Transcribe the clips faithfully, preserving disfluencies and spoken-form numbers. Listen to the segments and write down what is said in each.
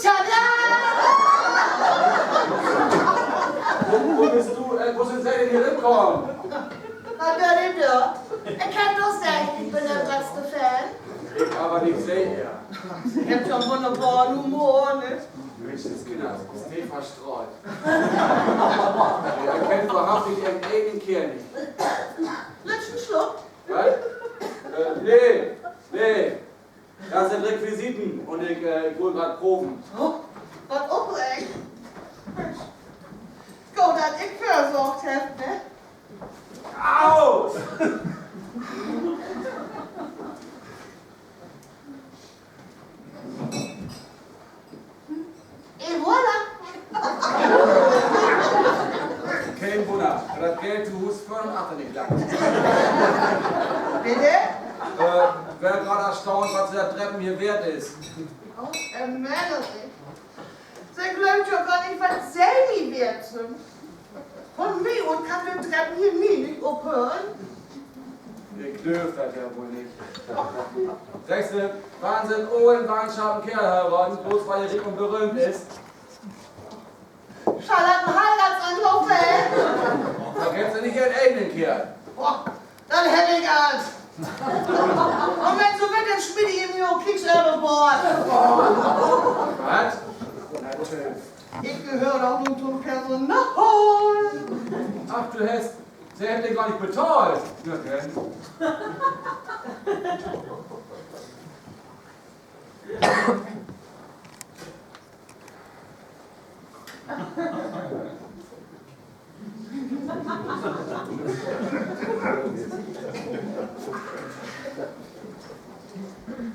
Tada! Wo, wo büst du, äh, wo sünd Se denn hier rinkamen? Na, dör de Döör. Ik heff doch seggt, ik bün de gröttste Fan. Ik aver nich, Se ehr. Se hebbt ja 'n wunnerbaren Humor, ne? Minschenskinners, is nich verstreut. Ji erkennt wohrhaftig Ehren egen Keerl nich. Wüllt Se en Sluck? Wat? Äh, nee, nee. Dat sünd Requisiten un ik, äh, ik wull graad proven. Oh, wat opregend. Goot, dat ik vörsorgt heff, ne? Au! Et voilà! Keen Wunner, dat dat Geld to Huus vörn un achtern nich langt. Bitte? Äh, weer graad erstaunt, wat Se dat Dreppen hier weert is. Oh, Herr Männerich. Se glöövt ja gor nich, wat Se mi weert sünd. Von mi ut kann de Dreppen hier nie nich ophören. Ik glööv dat ja woll nich. Seggst du, wann Se en olen, wandschapen Keerl heiraden, bloots wiel he riek un beröhmt is? Schall dat en Heiratsandrag ween? Vergeet Se nich Ehren egen Keerl. Boah, dat heff ik al. Un wenn Se wüllt, denn smiet ik em hier ok glieks över Boord. Wat? Ik gehöör doch nu to'n Personal. Ach, du hest, Se hebbt den gor nich betahlt. Ja, denn.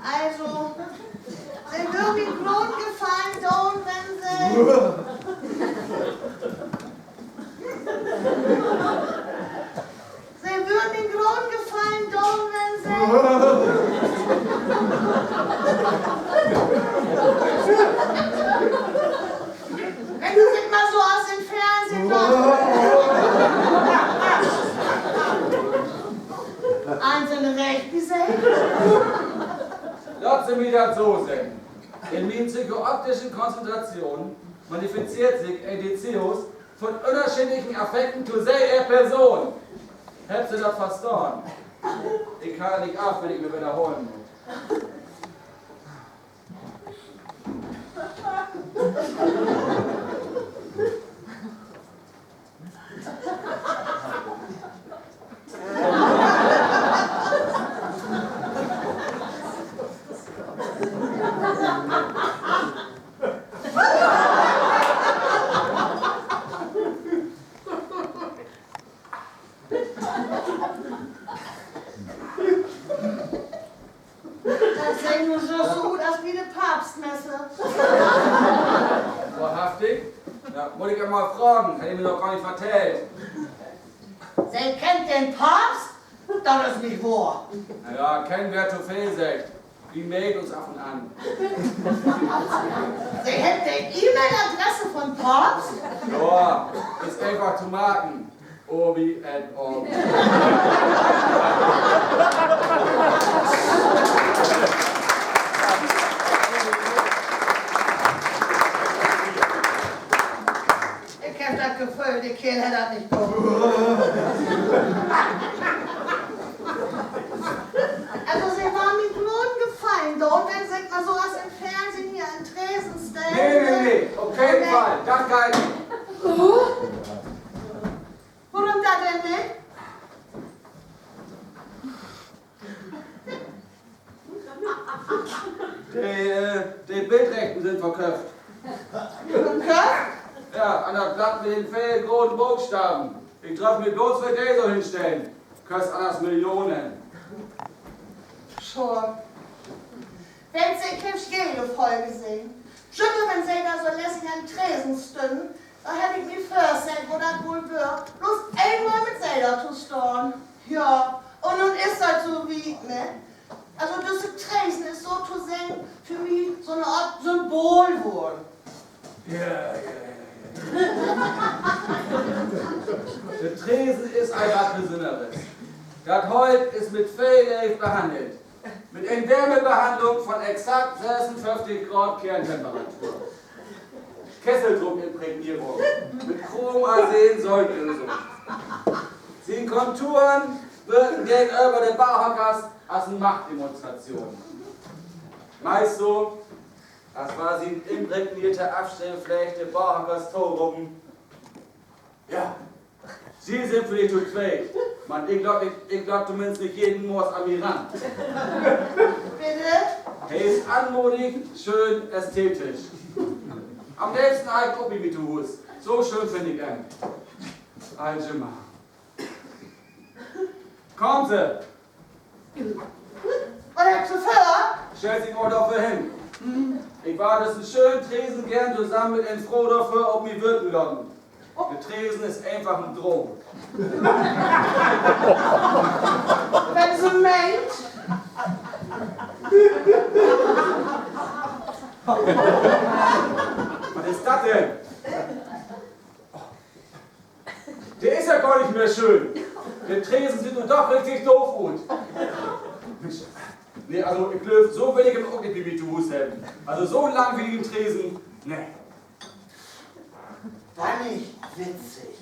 Also, Se wörrn mi en groten Gefallen doon, wenn Se Se wörrn mi en groten Gefallen doon, wenn Se, wenn Se sik mal so as in't Fernsehen dor, Eins un recht, wie Se? Laat Se mi dat so seggen. In mien psychooptischen Konzentration manifesteert sik en Dezirkus von ünnerscheedlichen Affekten to Se, Ehr Person. Hebbt Se dat verstahn? Ik kann nich af, wenn ik mi wedderholen mutt. Dat seeg nu so, so ut as bi de Papstmesse. Wohrhaftig? Na, mutt ik emal fragen, hett he mi noch gor nich vertellt. Se kennt den Papst? Dat is nich wohr. Na ja, kennen weer to veel seggt. Wi mellt uns af un an. Se hebbt de E-Mail-Adresse von'n Papst? Ja, is eenfach to marken. Urbi et Orbi. Ik heff dat Geföhl, de Keerl hett dat nich dor. Also, Se warrt mi en groten Gefallen doon, wenn Se sik mal so as in't Fernsehen hier an'n Tresen stellen. Nee, nee, nee, op keen Fall. Dat geiht nich. Worüm dat denn nich? De, äh, de Bildrechten sünd verköfft. Verköfft? Ja, an dat Blatt mit den vele groten Bookstaven. Ik dröff mi bloots för de so hinstellen. Köst anners Millionen. Schaad. Wenn Se, ik heff jede Folg sehn. Jümmer, wenn Se dor so lässig an'n Tresen stünnen, dor heff ik mi vörstellt, wo dat woll weer, bloots eenmal mit Se dor to stahn. Ja, un nu is dat so wiet, ne? Also, düsse Tresen is sotoseggen för mi so 'ne Oort Symbol worrn. Ja, ja, ja, ja. De Tresen is al wat Besünneres. Dat Holt is mit veel Leev behannelt. Mit en Wärmebehandlung von exakt sössunföfftig Graad Kerntemperatur. Kesseldruckimprägnierung. Mit Chrom-Arsen-Säutlösung. Sien Konturen wirken gegenöver de Barhockers as en Machtdemonstration. Meist so, as wenn sien imprägnierte Afscheepfleeg de Barhockers toropen: Ja, Se sünd villicht to tweet, man ik loop, ik, ik loop tominnst nich jeden Morgen an mi ran. Bitte? He is anmodig, schöön, ästhetisch. An'n leevsten harr ik em ok bi mi to Huus. So schöön finn ik em. Al jümmer. Kaamt Se. Wat hebbt Se vör? Stellt Se mal dorför hen. Ik warr düssen schönen Tresen geern tosamen mit en Fro dorför op mi wirken laten. De Tresen is eenfach en Droom. Wenn Se meent. Wat is dat denn? De is ja gor nich mehr schöön. De Tresen süht nu doch richtig doof ut. Minsch, nee, also, ik glööv, so will ik em ok nich bi mi to Huus hebben. Also, so en langwieligen Tresen, nee. Bannig witzig.